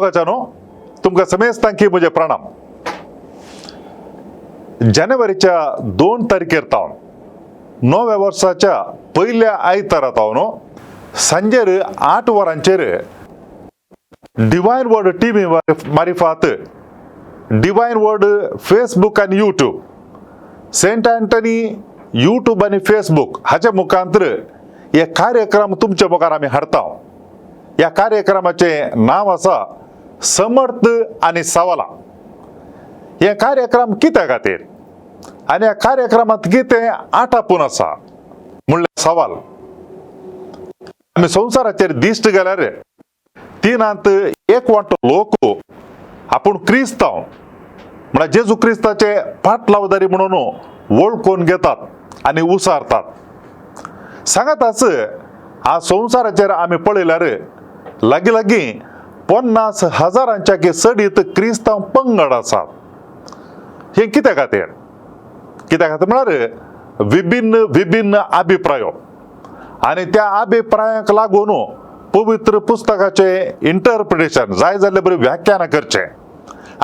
मोगाच्यानो, तुमकां समेस्तांकी म्हजें प्रणाम. जानेवारीच्या 2 तारखेर तावन नव्या वर्साच्या पयल्या आयतारा तावन सांजेर 8 वरांचेर डिवायन वर्ड टीव्ही मारिफात, डिवायन वर्ड फेसबूक आनी यूट्यूब, सेंट अँटनी यूट्यूब आनी फेसबूक हाच्या मुखांतर हे कार्यक्रम तुमच्या मुखार आमी हाडता. ह्या कार्यक्रमाचें नांव आसा समर्थ आनी सवालां. हे कार्यक्रम कित्या खातीर आनी ह्या कार्यक्रमांत कितें आटापून आसा म्हणल्यार सवाल. आमी संवसाराचेर दिश्ट गेल्यार तिनांत एक वांटो लोक आपूण क्रिस्तांव म्हळ्यार जेजू क्रिस्ताचे पाटलावदारी म्हणून वळखून घेतात आनी उसारतात. सांगाताच आज संवसाराचेर आमी पळयल्यार लागीं लागीं 50,000च्या की चडीत क्रिस्तांव पंगड आसात. हें कित्या खातीर? कित्या खातीर म्हळ्यार विभिन्न विभिन्न अभिप्राय आनी त्या अभिप्रायांक लागून पवित्र पुस्तकाचें इंटरप्रिटेशन जाय जाल्ले बरी व्याख्यानां करचें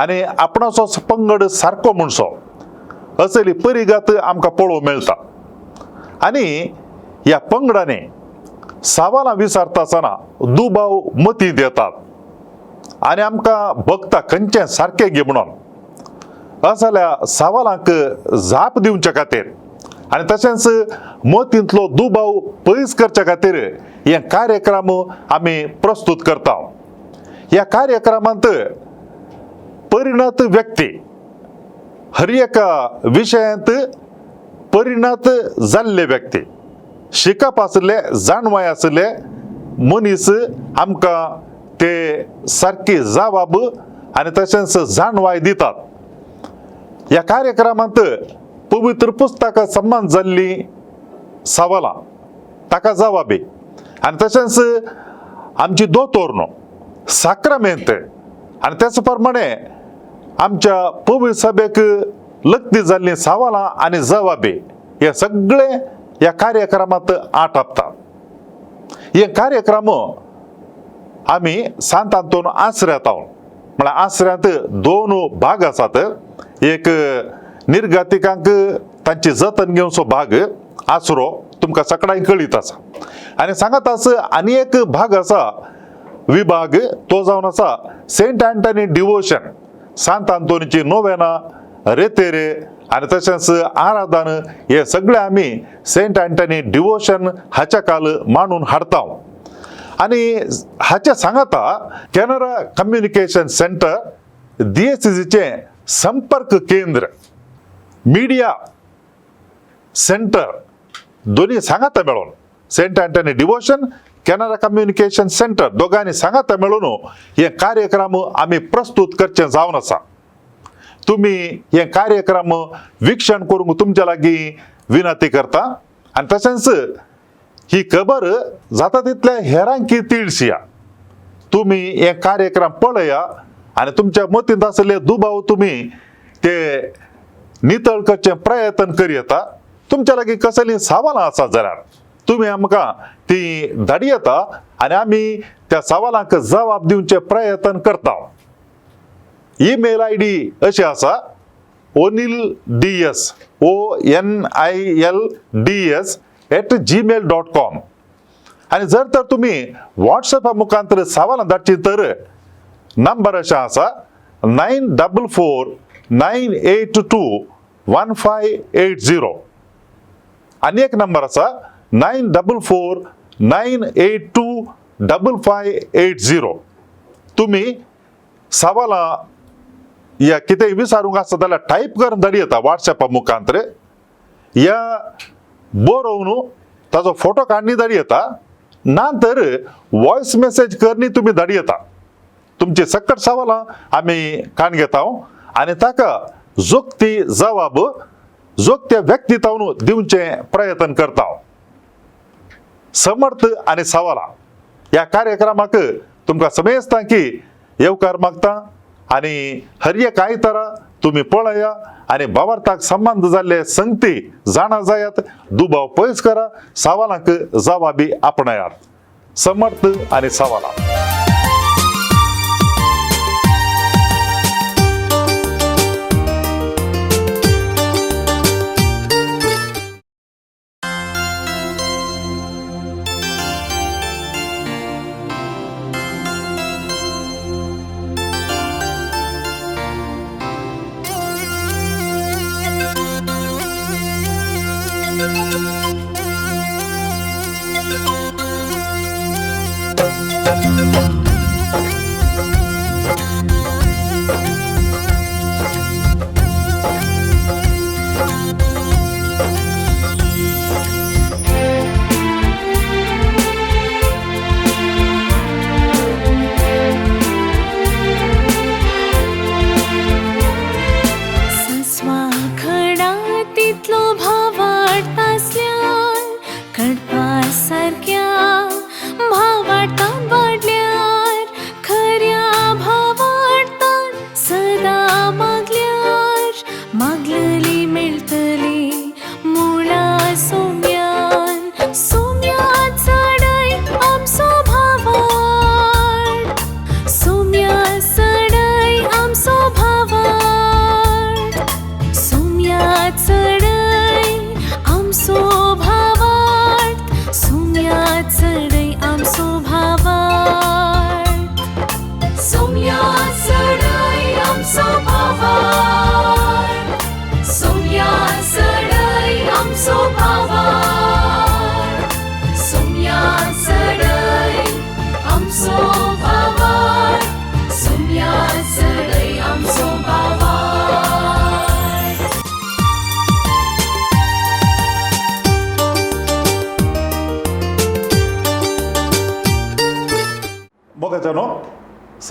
आनी आपणाचोच पंगड सारको म्हणसो असली परिगत आमकां पळोवंक मेळटा. आनी ह्या पंगडांनी सवालां विचारता आसतना दुबाव मतींत येतात आनी आमकां बघता खंयचें सारकें गे म्हणून. असल्या सवालांक जाप दिवचे खातीर आनी तशेंच मतींतलो दुबाव पयस करच्या खातीर हे कार्यक्रम आमी प्रस्तूत करता. ह्या कार्यक्रमांत परिणत व्यक्ती, हर एका विशयांत परिणत जाल्ले व्यक्ती, शिकप आशिल्ले, जाणवाय आशिल्ले मनीस आमकां ते सारकी जबाब आनी तशेंच जाणवाय दितात. ह्या कार्यक्रमांत पवित्र पुस्तकां संबंद जाल्लीं सवालां ताका जबाबी आनी तशेंच आमची दोतोर न्हू साक्रामेंत आनी त्याच प्रमाणे आमच्या पवित्र सभेक लग्ती जाल्लीं सवालां आनी जबाबी हे सगळे ह्या कार्यक्रमांत आटापता. हे कार्यक्रम आमी सांत आंतोन आसऱ्यांत आहोत. म्हळ्यार आसऱ्यांत 2 भाग आसात. एक निर्गातिकांक तांची जतन घेवचो भाग आसरो तुमकां सगळ्यांक कळीत आसा आनी सांगात आसा आनी एक भाग आसा विभाग तो जावन आसा सेंट अँटनी डिवोशन, सांत आंतोनीची नोवेना, रेतेरे आनी तशेंच आराधन हे सगळे आमी सेंट अँटनी डिवोशन हाच्या काल मांडून हाडता. आनी हाच्या सांगाता कॅनरा कम्युनिकेशन सेंटर डीएससीचें संपर्क केंद्र, मिडिया सेंटर दोन्ही सांगाता मेळून, Saint Anthony devotion, Canara communication centre दोगांनी सांगाता मेळून हे कार्यक्रम आमी प्रस्तूत करचे जावन आसा. तुमी हे कार्यक्रम वीक्षण करूंक तुमच्या लागीं विनंती करता आनी तशेंच ही खबर जाता तितल्या हेरांकी तिळसिया. तुमी हे कार्यक्रम पळया आनी तुमच्या मतींत आशिल्ले दुबाव तुमी ते नितळ करचे प्रयत्न करयता. तुमच्या लागीं कसलीं सवालां आसात जाल्यार तुमी आमकां ती धाडी येता आनी आमी त्या सवालांक जबाब दिवचे प्रयत्न करता. ईमेल I D अशी आसा, Onil D S, onilds@gmail.com. आनी जर तर तुमी वॉट्सॅपा मुखांतर सवालां धाडची तर नंबर अशें आसा, 9449821580. आनी एक नंबर आसा, 9449825580. तुमी सवालां या कितेंय विचारूंक आसा जाल्यार टायप करून धाडी येता वॉट्सॅपा मुखांतर, या बरोवन ताजो फोटो काडणी धाडी येता, ना तर वॉयस मेसेज करणी तुमी धाडी येता. तुमची सकट सवालां आमी काण घेता आनी ताका जोखती जबाब जोखत्या व्यक्ती तावन दिवचें प्रयत्न करता. समर्थ आनी सवालां ह्या कार्यक्रमाक तुमकां समेस्तां की येवकार मागता आनी हर एक आयतारा तुमी पळया आनी भावार्थाक संबंद जाल्ले संगती जाणा जायात, दुबाव पयस करा, सवालांक जबाबी आपणायात. समर्थ आनी सवालां.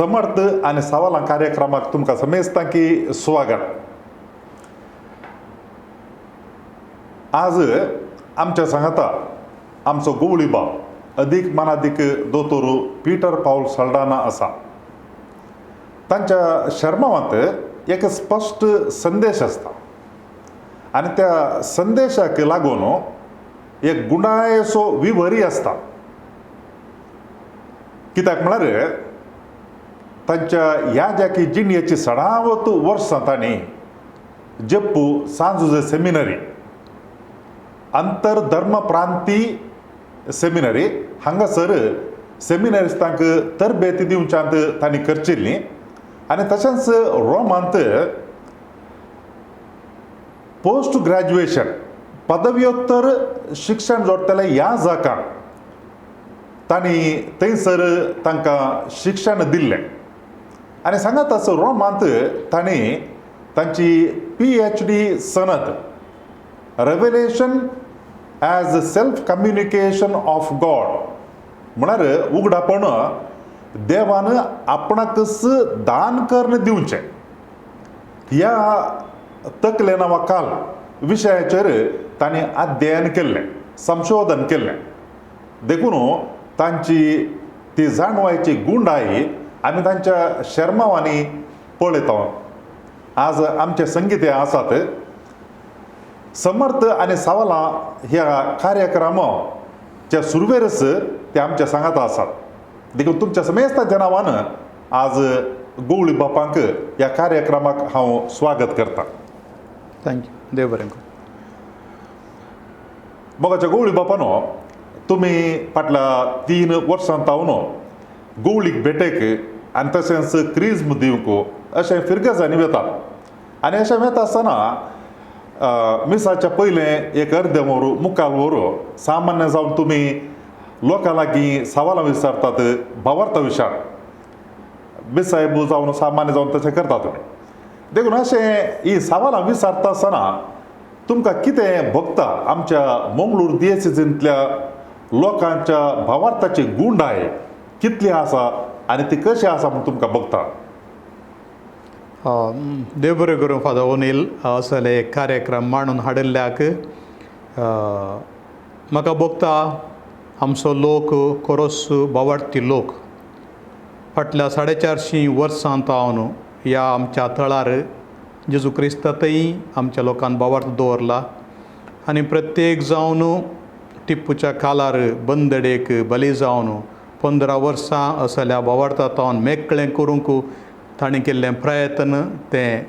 समर्थ आनी सवालां कार्यक्रमाक तुमकां समेस्तां की स्वागत. आज आमच्या सांगाता आमचो गोवळी बाब अदीक मानादीक दोतोर पीटर पावल सल्डाना आसा. तांच्या शर्मावांत एक स्पश्ट संदेश आसता आनी त्या संदेशाक लागून एक गुंडायेचो विवरी आसता. कित्याक म्हळ्यार तांच्या ह्या ज्या जिणयेची सडावत वर्सां तांणी जप्पू सांजुजे सेमिनरी, आंतरधर्म प्रांती सेमिनरी हांगासर सेमिनरिस्तांक तरबेती दिवच्यांत तांणी करचिल्ली आनी तशेंच रोमांत पोस्ट ग्रॅज्युएशन पदव्योत्तर शिक्षण जोडटले ह्या जाकां तांणी थंयसर तांकां शिक्षण दिल्लें. आनी सांगात आसा रोमांत तांणी तांची PhD सनद revelation as self communication of God म्हळ्यार उगडापण देवान आपणाकच दान करून दिवचें ह्या तकले नांवा काल विशयाचेर तांणी अध्ययन केल्लें, संशोधन केल्लें. देखून तांची ती जाणवायची गुंडाय आमी तांच्या शर्मावांनी पळयता. आज आमचे संगीत हे आसात. समर्थ आनी सवालां ह्या कार्यक्रमाच्या सुरवेरच ते आमच्या सांगात आसात. देखून तुमच्या समेस्तांच्या नांवान आज गोवळी बापांक ह्या कार्यक्रमाक हांव स्वागत करता. Thank you, देव बरें करूं. मोगाच्या गोवळी बापानो, तुमी फाटल्या 3 वर्सां तावन गोवळीक भेटेक आनी तशेंच क्रिज्म दिवंक अशें फिरगजांनी वेतात आनी अशें वेता आसतना मिसाच्या पयलें एक अर्दें वर मुखार वर सामान्य जावन तुमी लोकां लागीं सवालां विचारतात भावार्था विशार मिसायब जावन सामान्य जावन तशें करता तुमी. देखून अशें ही सवालां विचारता आसतना तुमकां कितें भोगता आमच्या मंगळूर दियेसिजींतल्या लोकांच्या भावार्थाची गुंडाय कितली आसा आनी ती कशी आसा म्हूण तुमकां भोगता? देव बरें करूं फादर ओनील, असले कार्यक्रम मांडून हाडिल्ल्याक. म्हाका भोगता आमचो लोक खरोच भावार्थी लोक. फाटल्या 450 वर्सां तावन ह्या आमच्या थळार जेजू क्रिस्तांतय आमच्या लोकान भावार्थ दवरला आनी प्रत्येक जावन टिप्पूच्या कालार बंदडेक बली जावन 15 वर्सां असल्या भावार्था तावन मेकळें करूंक तांणी केल्लें प्रयत्न तें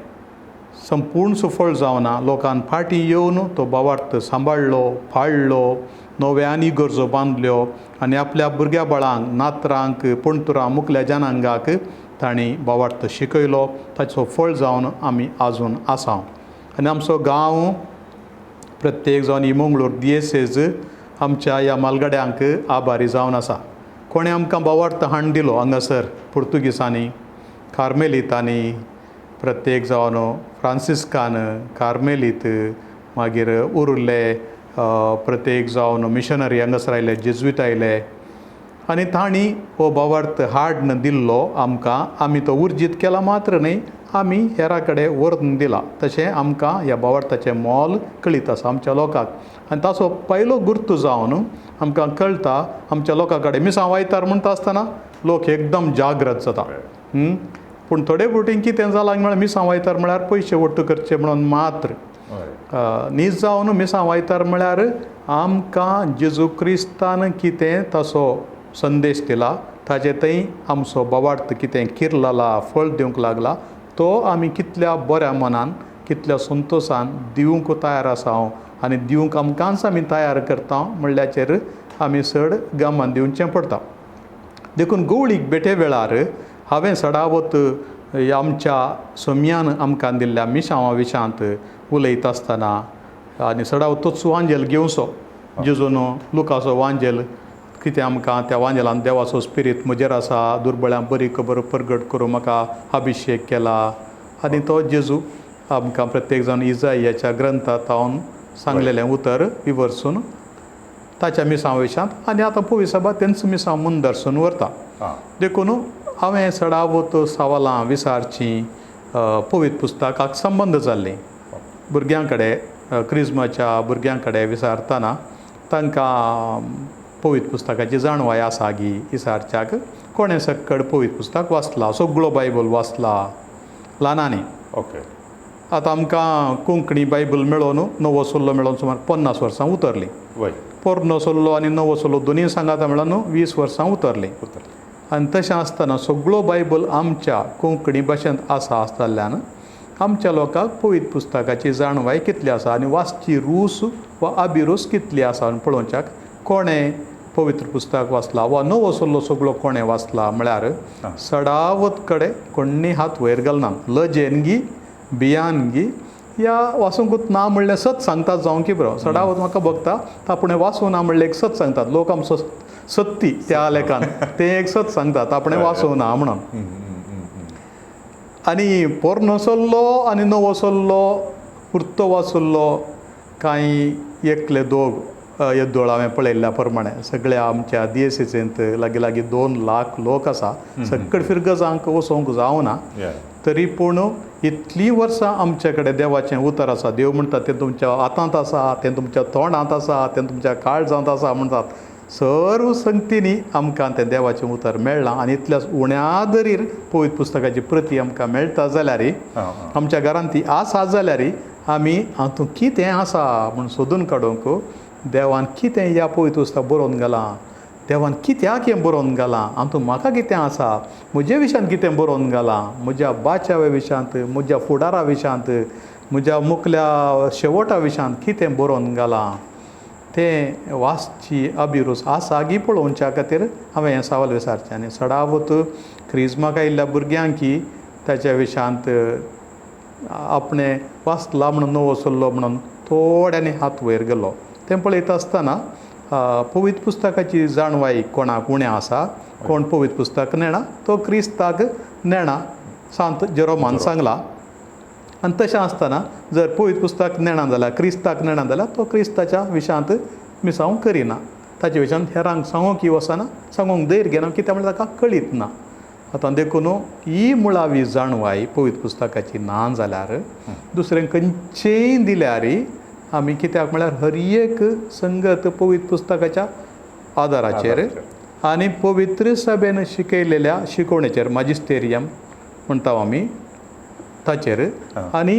संपूर्ण सुफळ जावना. लोकान फाटीं येवन तो भावार्थ सांबाळ्ळो, पाळ्ळो, नव्यान इगर्जो बांदल्यो आनी आपल्या भुरग्या बाळांक, नातरांक, पणतुरां, मुखल्या जनांगाक तांणी भावार्थ शिकयलो. ताचो फळ जावन आमी आजून आसा. आनी आमचो गांव प्रत्येक जावन ही मंगळूर दियेसेज आमच्या ह्या मालगड्यांक आभारी जावन आसा. कोणें आमकां भावार्थ हाडून दिलो हांगासर पुर्तुगीजांनी, कार्मेलितांनी, प्रत्येक जावन फ्रांसिस्कान, कार्मेलीत, मागीर उरले प्रत्येक जावन मिशनरी हांगासर आयले, जेजुईत आयले आनी तांणी हो भावार्थ हाडून दिल्लो आमकां. आमी तो उर्जीत केला मात्र न्हय, आमी हेरा कडेन व्हरून दिला. तशें आमकां ह्या भावार्थाचें मोल कळीत आसा आमच्या लोकांक. आनी ताचो पयलो गुर्तू जावन आमकां कळटा आमच्या लोकां कडेन मिसां वायतार म्हणटा आसतना लोक एकदम जागृत जाता. पूण थोडे फावटी कितें जालां म्हळ्यार मिसां वायतार म्हळ्यार पयशे वट्टू करचे म्हणून मात्र न्हीज जावन मिसां वायतार म्हळ्यार आमकां जेजू क्रिस्तान कितें ताचो संदेश दिला ताजे थंय आमचो भावार्थ कितें किरलाला, फळ दिवंक लागला तो आमी कितल्या बऱ्या मनान, कितल्या संतोशान दिवंक तयार आसा हांव आनी दिवंक आमकांच आमी तयार करता म्हणल्याचेर आमी चड गमान दिवचें पडटा. देखून गवळीक भेटे वेळार हांवें सडावत आमच्या सोम्यान आमकां दिल्ल्या मिशांवा विशांत उलयता आसतना आनी सडावत तोच वांजेल घेवचो जेजून लुकाचो वांजेल कितें आमकां त्या वांजेलान देवाचो स्पिरीत म्हजेर आसा, दुर्बळ्यां बरी खबर परगट करूं म्हाका अभिशेक केला आनी तो जेजू आमकां प्रत्येक जावन इजायाच्या ग्रंथांत सांगलेलें उतर विवर्सून ताच्या मिसां विशांत आनी आतां पोवी सभा तेंच मिसांव मुंदरसून व्हरता. देखून हांवें चडावत सवालां विचारचीं पवित्र पुस्तकाक संबंद जाल्लीं. भुरग्यां कडेन, क्रिज्माच्या भुरग्यां कडेन विचारतना तांकां पवित्र पुस्तकाची जाणवाय आसा गी विचारच्याक कोणें सक्कड पवित्र पुस्तक वाचला, सगळो बायबल वाचला ल्हानांनी. ओके. आतां आमकां कोंकणी बायबल मेळोन नवो सल्लो मेळोन सुमार 50 वर्सां उतरलीं. पोरनो सल्लो आनी नवो सल्लो दोनूय सांगाता मेळोन 20 वर्सां उतरलीं. आनी तशें आसतना सगळो बायबल आमच्या कोंकणी भाशेंत आसा आसतल्यान आमच्या लोकांक पवित्र पुस्तकाची जाणवाय कितली आसा आनी वाचची रूस वा अभिरूस कितली आसा आनी पळोवच्याक कोणें पवित्र पुस्तक वाचला वा नवो सल्लो सगळो कोणें वाचला म्हळ्यार सडावत कडेन कोण्णी हात वयर घालना. लजेन गी भियान गी या वाचूंकूच ना म्हणलें सत सांगतात जावं की बरो सडावत म्हाका बघता आपणें वाचूं ना म्हणलें एक सत सांगतात. लोक आमचो सत्ती त्या लेखान तें एक सत सांगतात आपणें वाचूं ना म्हणून. आनी पोरनो सल्लो आनी नवो सल्लो पुरतो वाचुल्लो कांय एकले दोग येद्दोळ हांवें पळयल्ल्या प्रमाणे सगळ्या आमच्या दियेसेंत लागीं लागीं 2 लाख लोक आसा. सगळे फिरगजांक वचोंक जावना तरी पूण इतलीं वर्सां आमचे कडेन देवाचें उतर आसा. देव म्हणटा तें तुमच्या हातांत आसा, तें तुमच्या तोंडांत आसा, तें तुमच्या काळजांत आसा म्हणटात. सर्व संगतींनी आमकां तें देवाचें उतर मेळ्ळां आनी इतल्या उण्या दरीर पवित्र पुस्तकाची प्रती आमकां मेळटा जाल्यार आमच्या घरांत ती आसा जाल्यार आमी हातूंत कितें आसा म्हूण सोदून काडूंक देवान कितें ह्या पवित्र पुस्तक बरोवन घालां, देवान कित्याक हें बरोवन घालां, हातूंत म्हाका कितें आसा, म्हजे विशयांत कितें बरोवन घालां, म्हज्या बाचाव्या विशयांत, म्हज्या फुडारा विशयांत, म्हज्या मुखल्या शेवटा विशयांत कितें बरोवन घालां तें वाचची अभिरूच आसा गी पळोवच्या खातीर हांवें हें सवाल विचारचें. आनी सडावत क्रिज्माक आयिल्ल्या भुरग्यांकी ताच्या विशयांत आपणें वाचला म्हणून नवो सल्लो म्हणून थोड्यांनी हात वयर गेलो. तें पळयता आसतना पवित्र पुस्तकाची जाणवाय कोणाक उणें आसा, कोण पवित्र पुस्तक नेणा तो क्रिस्ताक नेणा सांत जेरोमान सांगला. आनी तशें आसतना जर पवित्र पुस्तक नेणा जाल्यार क्रिस्ताक नेणा जाल्यार तो क्रिस्ताच्या विशयांत मिसांव करिना, ताच्या विशयांत हेरांक सांगूंक वचना, सांगूंक धैर्य घेना कित्याक म्हळ्यार ताका कळीत ना. आतां देखून ही मुळावी जाणवाय पवित्र पुस्तकाची ना जाल्यार दुसरें खंयचेंय दिल्यार आमी कित्याक म्हळ्यार हर एक संगत पवित्र पुस्तकाच्या आदाराचेर आनी पवित्र सभेन शिकयलेल्या शिकवणेचेर माजिस्टेरियम म्हणटा आमी ताचेर आनी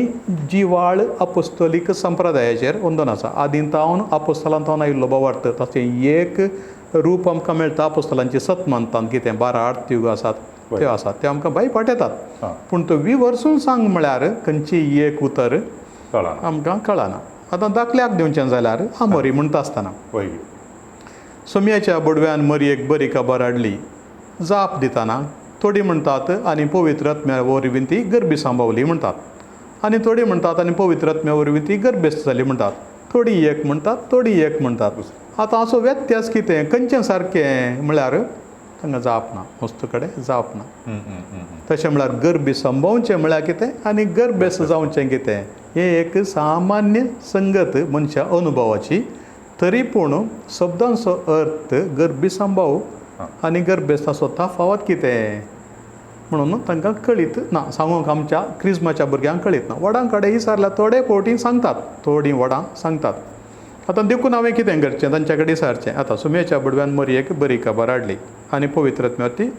जिवाळ अपोस्तोलीक संप्रदायाचेर अंदून आसा. आदीं तावन अपोस्तलान तावन आयिल्लो भावार्थ ताचें एक रूप आमकां मेळटा अपोस्तलांची सतमानतान कितें 12 आरत्यो आसात त्यो आसात त्यो आमकां बाय पाठयतात. पूण तो विवर्सून सांग म्हळ्यार खंयची एक उतर आमकां कळना. आतां दाखल्याक दिवचें जाल्यार आमोरी म्हणटा आसतना सोम्याच्या बडव्यान मरयेक बरी खबर हाडली जाप दितना थोडी म्हणटात आनी पवित्र आत्म्या वरवीं ती गर्भी सांबावली म्हणटात, आनी थोडी म्हणटात आनी पवित्र आत्म्या वरवीं ती गर्भेस्त जाली म्हणटात, थोडी एक म्हणटात थोडी एक म्हणटात. आतां असो व्यत्यास कितें खंयचें सारकें म्हळ्यार तांकां जाप ना, वस्तू कडेन जाप ना. तशें म्हळ्यार गर्भी संभोवचें म्हळ्यार कितें आनी गर्भेस्त जावचें कितें हें एक सामान्य संगत मनशा अनुभवाची, तरी पूण शब्दांचो अर्थ गर्भी संभाव आनी गर्भेस्ताचो तफावत कितें म्हणून तांकां कळीत ना, सांगूंक आमच्या क्रिज्माच्या भुरग्यांक कळीत ना. व्हडां कडेन विचारल्यार थोडे फावटी सांगतात, थोडीं व्हडां सांगतात. आतां देखून हांवें कितें करचें तांच्या कडेन विचारचें. आतां सुमेच्या बडव्यान मरयेक बरी खबर हाडली आनी पवित्र आत्म्यार ती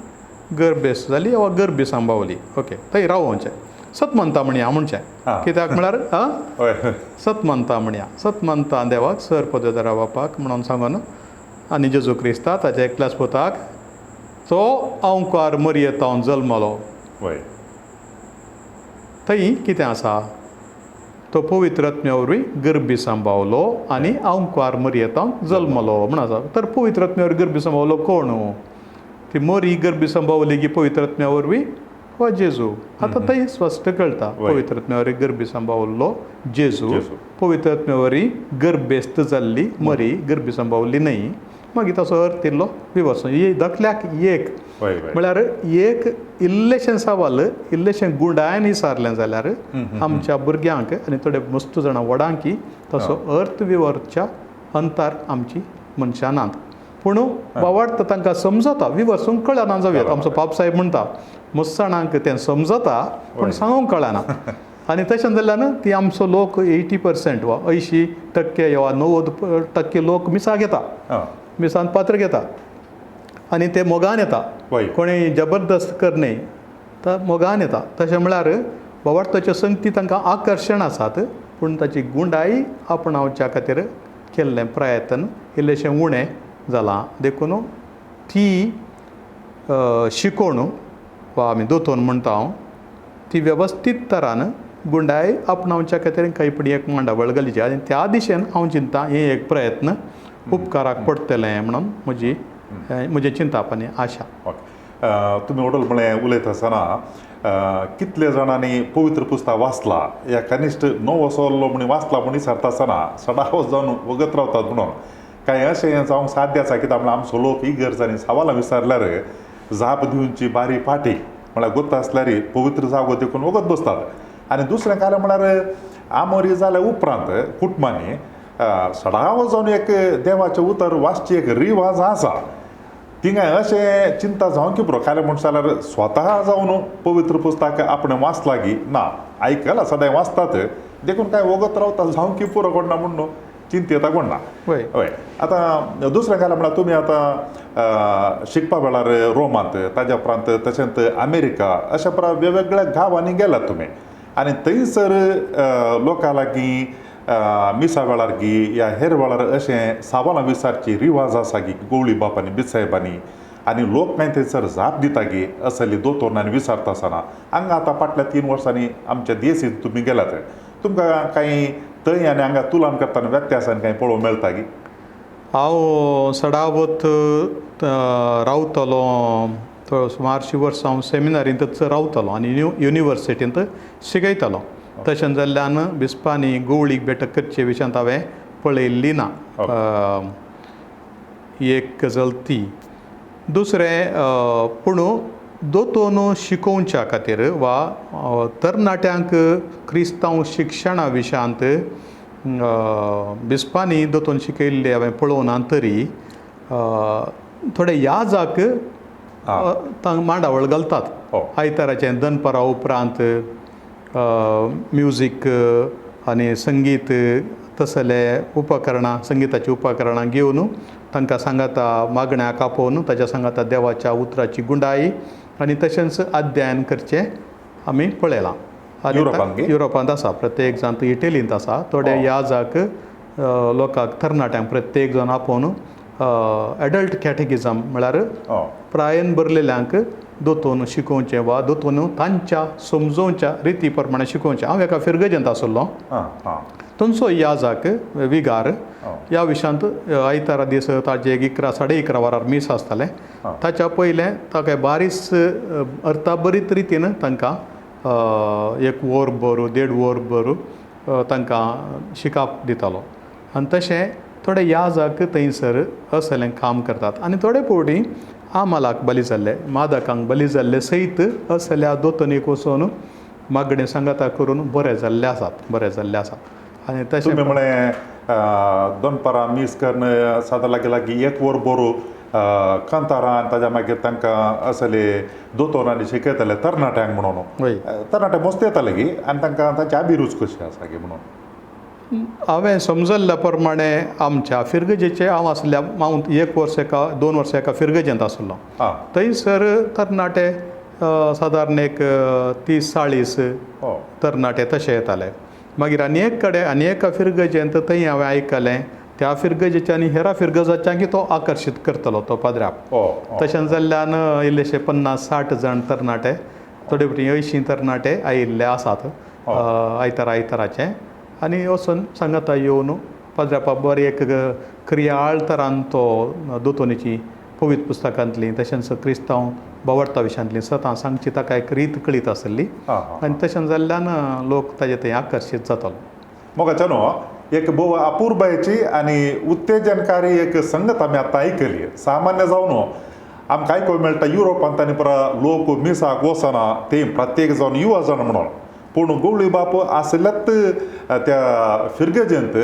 गर्भेस्त जाली वा गर्भी सांबावली. ओके, थंय रावोवचें सतमंता म्हणया म्हणचें कित्याक म्हळ्यार सतमंता म्हणया, सतमंता देवाक सर पदवेदारा बापाक म्हणून सांगून आनी जेजू क्रिस्ता ताच्या एकल्याच पुताक तो अंवकार मरयेतावन जल्मलो. थंय कितें आसा तो पवित्र आत्म्या वरवीं गर्भी सांबावलो आनी अंवकार मरयेतावन जल्मलो म्हण आसा. तर पवित्र आत्म्या वरवीं गर्भी सांबावलो कोण? ती मरी गर्भी सांबावली की पवित्र आत्म्या वरवीं वा जेजू? आतां थंय स्पश्ट कळटा पवित्र आत्म्या वरवीं गर्भी सांबावल्लो जेजू, पवित्र आत्म्या वरवीं गर्भेस्त जाल्ली मरी गर्भी सांबावली न्हय. मागीर ताचो अर्थ इल्लो विवर्स दाखल्याक एक म्हळ्यार एक इल्लेशें सवाल इल्लेशें गुंडायन विचारलें जाल्यार आमच्या भुरग्यांक आनी थोडे मस्त जाणां व्हडांकी ताचो अर्थ विवरच्या अंतर आमची मनशां नात. पूण भावार्थ तांकां समजता, विवसूंक कळना जावया. आमचो पाप साहेब म्हणटा मुस्साणांक तें समजता पूण सांगूंक कळना. आनी तशें जाल्ल्यान ती आमचो लोक 80% वा 80% वा 90% लोक मिसाक येता, मिसान पात्र घेता आनी ते मोगान येता, कोणी जबरदस्त करने तर मोगान येता. तशें म्हळ्यार भावार्थाच्यो संगती तांकां आकर्शण आसात, पूण ताची गुंडाय आपणावच्या खातीर केल्लें प्रयत्न इल्लेशें उणें जालां. देखून ती शिकोवण वा आमी दोतोन म्हणटा हांव ती वेवस्थीत तरान गुंडाय आपणावच्या खातीर कांय पणी एक मांडावळ घालीची आनी त्या दिशेन हांव चिंता हे एक प्रयत्न उपकाराक पडटलें म्हणून म्हजी म्हजें चिंताप आनी आशा. ओके, तुमी होटल म्हळें उलयता आसतना कितले जाणांनी पवित्र पुस्तक वाचला या कनिश्ठ णव वसोल्लो म्हण वाचला म्हण विचारता आसतना सदांच जावन वगत रावतात म्हणून कांय अशें जावंक साध्य आसा. कित्याक म्हणल्यार आमचो लोक इगर्ज आनी सवालां विचारल्यार जाप दिवची बारी फाटी म्हळ्यार गोत्ता आसल्यार पवित्र जागो देखून वगत बसतात. आनी दुसरें कारण म्हळ्यार आमोरी जाल्या उपरांत कुटुंबांनी सदांच जावन एक देवाचें उतर वाचची एक रिवाज आसा. थिंगा अशें चिंता जावंक पुरो कांय म्हणटा जाल्यार स्वता जावन पवित्र पुस्तक आपणें वाचलां गी ना, आयकलां सदांय वाचतात देखून कांय वगत रावता जावंक पुरो कोण ना म्हणून चिंतेता कोण ना. हय, आतां दुसरें काय म्हळ्यार तुमी आतां शिकपा वेळार रोमांत, ताज्या उपरांत तशेंच अमेरिका अशा परा वेगवेगळ्या गांवांनी गेलात तुमी आनी थंयसर लोकां लागीं मिसा वेळार गी या हेर वेळार अशें सवालां विचारची रिवाज आसा गी गवळी बापांनी बिसायबांनी आनी लोक कांय थंयसर जाप दिता गी असली दोतोरांनी विचारता आसतना हांगा आतां फाटल्या 3 वर्सांनी आमच्या देशींत तुमी गेलात, तुमकां कांय थंय आनी हांगा तुलन करतना व्यत्यासान कांय पळोवंक मेळटा गी? हांव सडावत रावतलो सुमारशीं वर्सां हांव सेमिनारींतच रावतलो आनी युनिवर्सिटींत शिकयतलो. तशें जाल्ल्यान बिस्पांनी गवळीक भेट करचे विशयांत हांवें पळयल्ली ना. एक गजल ती. दुसरें पूण दोतोन शिकोवच्या खातीर वा तरणाट्यांक क्रिस्तांव शिक्षणा विशयांत बिस्पांनी दोतोन शिकयल्ले हांवें पळोवना तरी थोडे याजाक मांडावळ घालतात. आयताराचें दनपारा उपरांत म्युजीक आनी संगीत तसले उपकरणां संगिताचीं उपकरणां घेवन तांकां सांगाता मागण्याक आपोवन ताच्या सांगाता देवाच्या उतराची गुंडाई आनी तशेंच अध्ययन करचें आमी पळयलां. आनी युरोपांत आसा, प्रत्येक जाण इटलींत आसा. थोडे याजाक लोकांक तरणाट्यांक प्रत्येक जाण आपोवन एडल्ट कॅटेगिजम म्हळ्यार प्रायेन भरलेल्यांक दोतोन शिकोवचें वा दोतोन तांच्या समजोवच्या रिती प्रमाणे शिकोवचें. हांव एका फिरगजेंत आसलो, थंयचो याजाक विगार ह्या विशयांत आयतारा दीस ताजे 11 11:30 वरार मीस आसतालें. ताच्या पयलें ताका बारीस अर्थाबरीत रितीन तांकां 1 वर भर 1.5 वर भर तांकां शिकाप दितालो. आनी तशें थोडे याजाक थंयसर असलें काम करतात. आनी थोडे फावटी आमालाक बली जाल्ले, मादकांक बली जाल्ले सयत असल्या दोतोनीक वचून मागणें सांगाता करून बरे जाल्ले आसात, बरे जाल्ले आसात. आनी तशें तुमी म्हळें दनपारां मीस करून सादारण लागीं लागीं 1 वर बरो कांतारां ताज्या मागीर तांकां असले दोतोरांनी शिकयताले तरणाट्यांक म्हणून. तरणाटे मस्त येताले गी आनी तांकां तांची अभिरूच कशी आसा गी म्हणून? हांवें समजल्ल्या प्रमाणे आमच्या फिरगजेचे हांव आसल्या हांव 1 वर्स एका 2 वर्सां एका फिरगजेंत आसलो. थंयसर तरणाटे सादारण एक 30-40 तरणाटे तशे येताले. मागीर आनी एक कडेन आनी एका फिरगजेंत थंय हांवें आयकलें त्या फिरगजेच्या आनी हेरा फिरगजाच्यांक तो आकर्शीत करतलो तो पाद्राप. तशें जाल्ल्यान इल्लेशे 50-60 जाण तरणाटे, थोडे फावटी 80 तरणाटे आयिल्ले आसात आयतारा आयताराचे. आनी वचून सांगाता येवन पाद्रापा बरी एक क्रियाळ तरान तो दोतोनीची पवित्र पुस्तकांतली तशेंच क्रिस्तांव भावार्था विशयांतली सतां सांगची ताका एक रीत कळीत आसली आनी तशें जाल्ल्यान लोक ताजे थंय आकर्शीत जातालो. मोगाच्या न्हू एक भोव अपुरबायेची आनी उत्तेजनकारी एक संगत आमी आतां आयकली. सामान्य जावन आमकां आयकूंक मेळटा युरोपांत आनी परा लोक मिसाक वचना ते प्रत्येक जावन युवा जाण म्हणून, पूण गवळी बाप आसल्यात त्या फिरगजेंत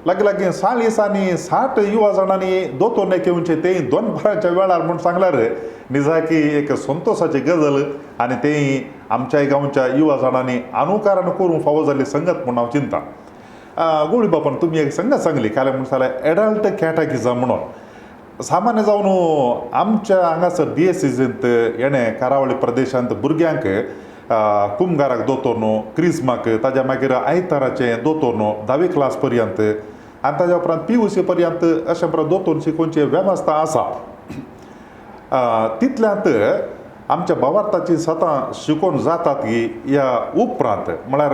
लागीं लागीं 40 आनी 60 युवा जाणांनी दोतोर घेवचे तेय दोनपारांच्या वेळार म्हूण सांगल्यार निजाकी एक संतोशाची गजल आनी तेय आमच्या गांवच्या युवा जाणांनी अनुकरण करूंक फावो जाल्ली संगत म्हूण हांव चिंता. गोळी बापान तुमी एक संगत सांगली काल म्हूण सांगलें एडल्ट कॅटेकिजम म्हणून. सामान्य जावन आमच्या हांगासर डिएसीजींत येणें करावळी प्रदेशांत भुरग्यांक कुमगाराक दोतोर न्हू, क्रिस्माक, ताज्या मागीर आयताराचें दोतोर न्हू 10वी क्लास पर्यंत आनी ताज्या उपरांत PUC पर्यंत अशें प्रकार दोतोर शिकोवची वेवस्था आसा. तितल्यांत आमच्या भावार्थाची सतां शिकोवन जातात की ह्या उपरांत म्हळ्यार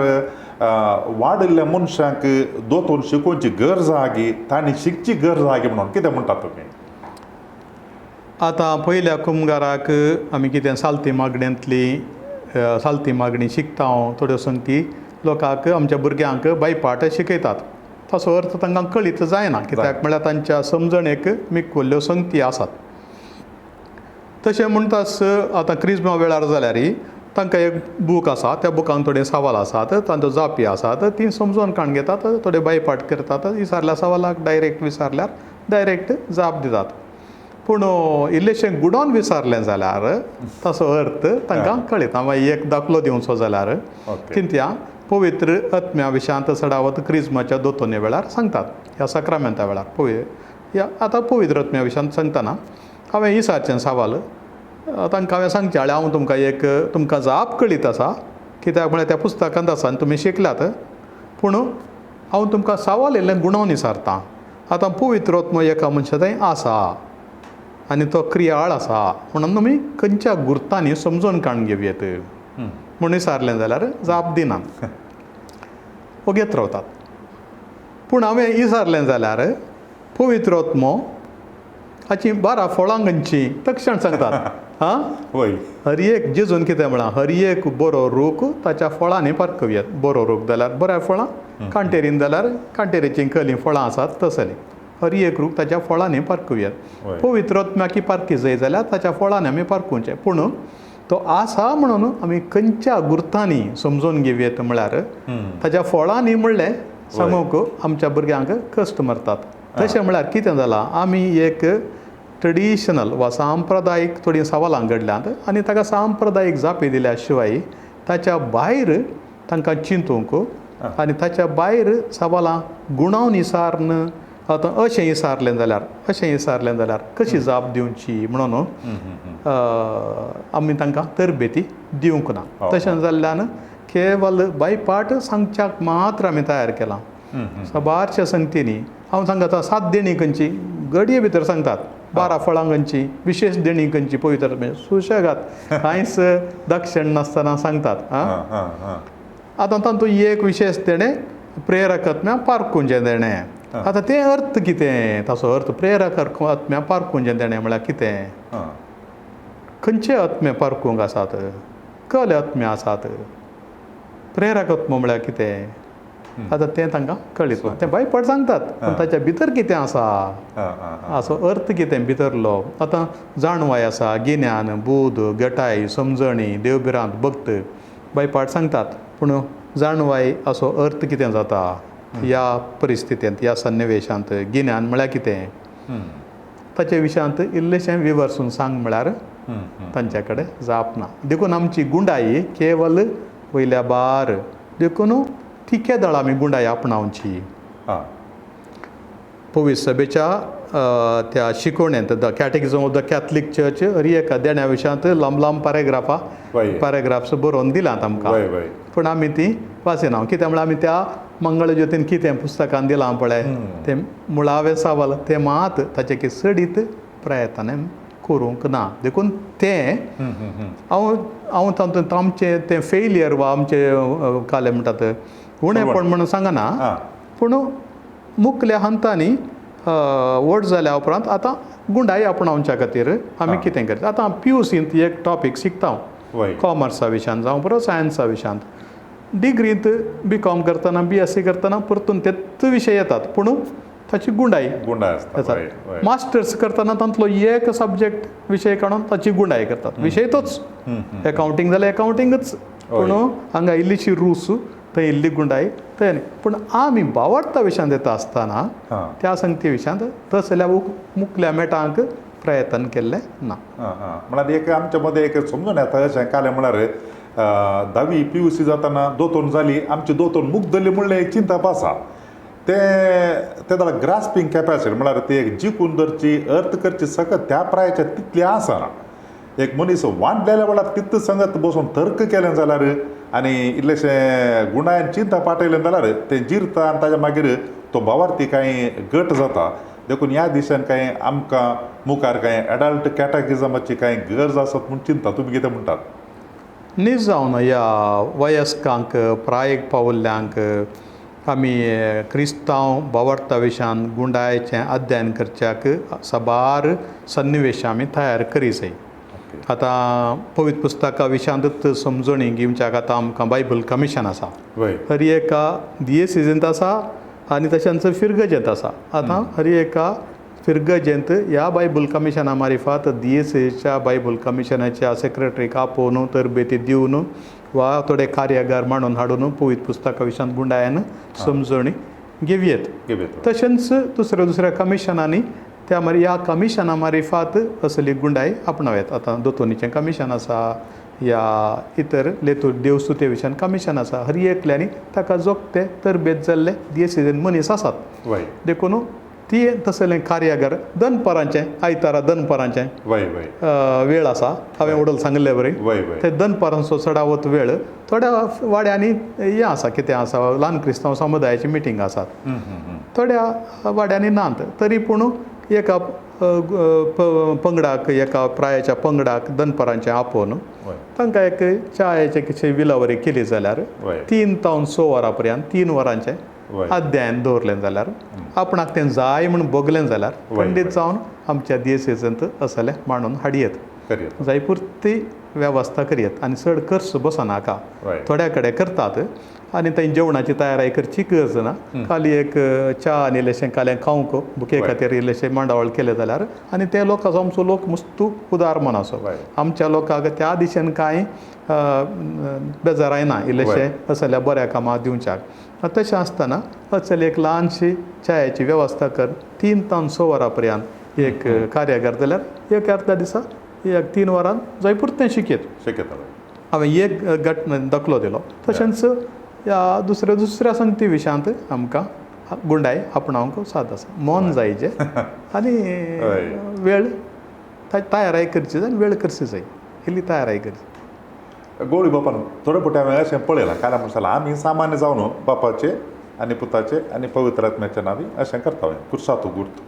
वाडिल्ल्या मनशांक दोतोर शिकोवची गरज आहा की तांणी शिकची गरज आहा की म्हणून कितें म्हणटात तुमी? आतां पयल्या कुमगाराक आमी कितें सालती मागणेंतली सालती मागणी शिकता हांव थोड्यो संगती लोकांक आमच्या भुरग्यांक बायपाट शिकयतात. ताचो अर्थ तांकां कळीत जायना कित्याक म्हळ्यार तांच्या समजणेक मिकुल्ल्यो संगती आसात. तशें म्हणटास आतां क्रिस्मा वेळार जाल्यार तांकां एक बूक आसा, त्या बुकान थोडे सवाल आसात, तांच्यो जापी आसात, ती समजून काडून घेतात, थोडे बायपाट करतात, विचारल्या सवालाक डायरेक्ट विचारल्यार डायरेक्ट जाप दितात. पूण इल्लेशें गुडोन विचारलें जाल्यार ताचो अर्थ तांकां कळटा. मागीर एक दाखलो दिवचो जाल्यार कित्या पवित्र आत्म्या विशांत चडावत क्रिज्माच्या दोतोने वेळार सांगतात, ह्या साक्रामेंता वेळार ह्या आतां पवित्र आत्म्या विशांत सांगतना हांवें विचारचें सवाल तांकां हांवें सांगचें हांव तुमकां एक तुमकां जाप कळीत आसा कित्याक म्हळ्यार त्या पुस्तकांत आसा आनी तुमी शिकल्यात, पूण हांव तुमकां सवाल इल्लें गुणोवन विचारतां. आतां पवित्र आत्मो एका मनशा थंय आसा आनी तो क्रियाळ आसा म्हणून तुमी खंयच्या गुर्तांनी समजून काडून घेवयेत म्हूण विचारलें जाल्यार जाप दिनात, वगेत रावतात. पूण हांवें विचारलें जाल्यार पवित्र आत्मो हाची 12 फळां खंयचीं तक्षण सांगतात. आं वय हर एक जेजून कितें म्हळां, हर एक बरो रूख ताच्या फळांनी पारखुवयेत. बरो रूख जाल्यार बऱ्या फळां, कांटेरीन जाल्यार कांटेरीचीं कलीं फळां आसात तसलीं. हर एक रूख ताच्या फळांनी पारखुवयेत. पवित्र आत्म्याक पारखी जाय जाल्यार ताच्या फळांनी आमी पारखुचें. पूण तो आसा म्हणून आमी खंयच्या गुर्तांनी समजून घेवयेत म्हळ्यार ताच्या फळांनी म्हणलें सांगूंक आमच्या भुरग्यांक कश्ट मारतात. तशें म्हळ्यार कितें जालां, आमी एक ट्रेडिशनल वा सांप्रदायीक थोडीं सवालां घडल्यांत आनी ताका सांप्रदायीक जापी दिल्या शिवाय ताच्या भायर तांकां चिंतूंक आनी ताच्या भायर सवालां गुणावन विचारून आतां अशें विचारलें जाल्यार अशें विचारलें जाल्यार कशी जाप दिवची म्हणून आमी तांकां तरबेती दिवंक ना. तशें जाल्ल्यान केवल बायपाट सांगच्याक मात्र आमी तयार केलां. साबारच्या संगतींनी हांव सांगता 7 देणी खंयची गडये भितर सांगतात, 12 फळां खंयची, विशेश देणी खंयची पवित्र सुशेगाद कांयच दक्षिण नासतना सांगतात. आतां तातूंत एक विशेश देणें प्रेरक आत्म्या पारखुंचें देणें. आतां तें अर्थ कितें, ताचो अर्थ प्रेरक आत्म्या पारखुंचें देणें म्हळ्यार कितें, खंयचे आत्मे पारखूंक आसात, कले आत्मे आसात, प्रेरक आत्मो म्हळ्यार कितें, आतां तें तांकां कळीत ना. तें बायपाट सांगतात पूण ताच्या भितर कितें आसा, असो अर्थ कितें भितरलो. आतां जाणवाय आसा, गिन्यान, बूद, गटाय, समजणी, देवभिरांत, भक्त बायपाट सांगतात, पूण जाणवाय असो अर्थ कितें जाता ह्या परिस्थितींत, ह्या सन्निवेशांत, गिन्यान म्हळ्यार कितें, ताचे विशयांत इल्लेशें विवर्सून सांग म्हळ्यार तांचे कडेन जाप ना. देखून आमची गुंडाई केवल वयल्या बार, देखून ती केदळ आमी गुंडाई आपणावची. पवित्र सभेच्या त्या शिकवणेंत the catechism of the Catholic church हर एका देण्या विशयांत लांब लांब पॅरेग्राफा पॅरेग्राफ्स बरोवन दिलात आमकां, पूण आमी ती वाचिना. कित्याक म्हळ्यार आमी त्या मंगळज्योतीन कितें पुस्तकान दिलां पळय तें मुळावें सवाल तें मात ताचें की चडीत प्रयत्न करूंक ना. देखून तें हांव हांव तातूंत आमचें तें फेलियर वा आमचें कालें म्हणटात उणेपण म्हणून सांगना, पूण मुखल्या हंतांनी व्हड जाल्या उपरांत आतां गुंडाई आपणावच्या खातीर आमी कितें करता. आतां PUCंत एक टॉपीक शिकता हांव, कॉमर्सा विशयांत जावं बरो सायन्सा विशयांत, डिग्रींत BCom करतना BSc करतना परतून तेच विशय येतात, पूण ताची गुंडाई आसता. मास्टर्स करतना तांतलो एक सब्जेक्ट विशय काडून ताची गुंडाई करतात, विशय तोच, एकावंटींग जाल्यार एकावंटींगच, पूण हांगा इल्लीशी रूस थंय इल्ली गुंडाय थंय न्ही. पूण आमी बावडता विशयांत येता आसतना त्या संगती विशयांत तसल्या मुखल्या मेटांक प्रयत्न केल्लें ना. म्हळ्यार एक आमच्या मदें एक समजून येता अशें कालें म्हळ्यार धावी PUC जातना दोतोन जाली आमची दोतोन मुगदली म्हणलें एक चिंतप आसा तें ते जाल्यार ग्रास्पींग कॅपॅसिटी म्हळ्यार ती एक जिखून धरची अर्थ करची सकत त्या प्रायच्या तितली आसना. एक मनीस वांटलेल्या वेळार तितले संगत बसून तर्क केलें जाल्यार आनी इल्लेशें गुणायन चिंता पाटयलें जाल्यार तें जिरता आनी ताज्या मागीर तो भावार्थी कांय गट जाता. देखून ह्या दिशेन कांय आमकां मुखार कांय एडल्ट कॅटेगिजमाची कांय गरज आसत म्हूण चिंता. तुमी कितें म्हणटात? न्ही जावन ह्या वयस्कांक प्रायेक पावल्ल्यांक आमी क्रिस्तांव भावार्था विशयान गुंडायचें अध्ययन करच्याक साबार सन्निवेश आमी तयार करी जाय. आतां पवित्र पुस्तका विशयांतूच समजणी घेवच्याक आतां आमकां बायबल कमिशन आसा, हर एका दियेसिजींत आसा आनी तशेंच फिरगजेंत आसा. आतां हर एका फिरगजेंत ह्या बायबल कमिशना मारिफात दियेसीच्या बायबल कमिशनाच्या सेक्रेटरीक आपोवन तरबेती दिवन वा थोडे कार्यागार मांडून हाडून पवित्र पुस्तका विशयांत गुंडायन समजणी घेवयेत. तशेंच दुसऱ्या दुसऱ्या कमिशनांनी त्या मागीर ह्या कमिशना मारिफात असली गुंडाय आपणावं. आतां दोतोनीचें कमिशन आसा या इतर लेतूर देवस्तुते विशयान कमिशन आसा, हर एकल्यांनी ताका जोगते तरबेज जाल्ले दियेसिजेन मनीस आसात. देखून ती तसलें कार्यागार दनपारांचें आयतारा दनपारांचें वेळ आसा, हांवें वडल सांगिल्ले बरी ते दनपारांचो चडावत वेळ थोड्या वाड्यांनी हें आसा कितें आसा ल्हान क्रिस्तांव समुदायाची मिटींग आसात, थोड्या वाड्यांनी नात. तरी पूण एका पंगडाक एका प्रायाच्या पंगडाक दनपारांचें आपोवन तांकां एक च्यायेचें कितें विलावरी केली जाल्यार 3 तावन 6 वरां पर्यंत 3 वरांचें अध्ययन दवरलें जाल्यार आपणाक तें जाय म्हूण भोगलें जाल्यार खंडीत जावन आमच्या दियेसेजंत असलें मांडून हाडयेत, जाय पुरती वेवस्था करयेत आनी चड खर्च बसनाका. थोड्या कडेन करतात आनी थंय जेवणाची तयारी करची गरज ना, खाली एक च्या आनी इल्लेशें कालें खावंक भुके खातीर इल्लेशें मांडावळ केलें जाल्यार आनी ते लोक आमचो लोक मस्तू उदार मनाचो, आमच्या लोकांक त्या दिशेन कांय बेजाराय ना इल्लेशें असल्या बऱ्या कामां दिवच्याक. तशें आसतना असली एक ल्हानशी च्यायेची वेवस्था कर 3 तावन 6 वरां पर्यंत एक कार्यागार जाल्यार एक अर्दा दिसा एक 3 वरां जाय पुरतें शिकयत. हांवें एक गट दाखलो दिलो. तशेंच ह्या दुसऱ्या दुसऱ्या संगती विशयांत आमकां गुंडाय आपणावंक साद आसा. मन जायचे आनी वेळ तयाराय करची जाय आनी वेळ करची जाय, इल्ली तयाराय करची. गोळी बापान थोडे फावटी हांवें अशें पळयलां कारण म्हणसाल आमी सामान्य जावन बापाचे आनी पुताचे आनी पवित्र आत्म्याच्या नांवी अशें करता कुर्सातू गुर्त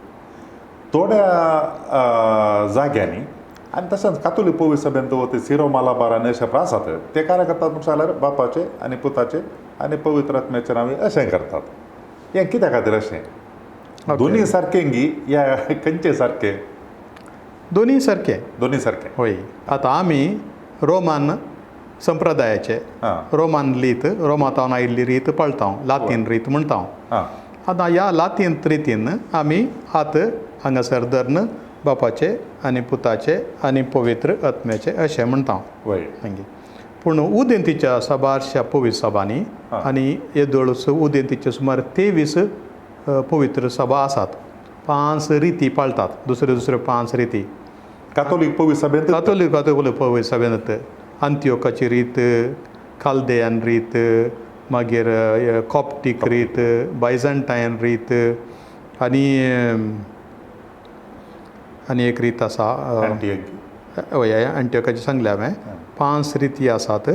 थोड्या जाग्यांनी. आनी तशेंच कातोलीक पवित्र सभेन ते सिरो मालाबार आनी अशें आसात ते कार्य करतात म्हणून जाल्यार बापाचे आनी पुताचे आनी पवित्र आत्म्याच्या नांवी अशें करतात. हें कित्या खातीर अशें? दोनी सारकें गी या खंयचे सारकें? दोनी सारकें. दोनी सारकें. हय. आतां आमी रोमान संप्रदायाचे रोमान रीत रोमांतावन आयिल्ली रीत पाळटा, लातीन रीत म्हणटा. आतां ह्या लातीन रितीन आमी हात हांगासर धरून बापाचे आनी पुताचे आनी पवित्र आत्म्याचे अशें म्हणटा. मागीर पूण उदेंतीच्या साबारश्या पवित्र सभांनी आनी येदोळ उदेंतीच्यो सुमार 23 पवित्र सभा आसात. 5 रिती पाळटात, दुसऱ्यो दुसऱ्यो 5 रिती. कातोलीक पवित्र सभेंत, कातोलीक पवित्र सभेंत अंत्योकाची रीत, कालदेयन रीत, मागीर कॉप्टीक रीत, बायझंटायन रीत आनी आनी एक रीत आसा हय अंत्योकाची सांगलें हांवें. 5 रिती आसात.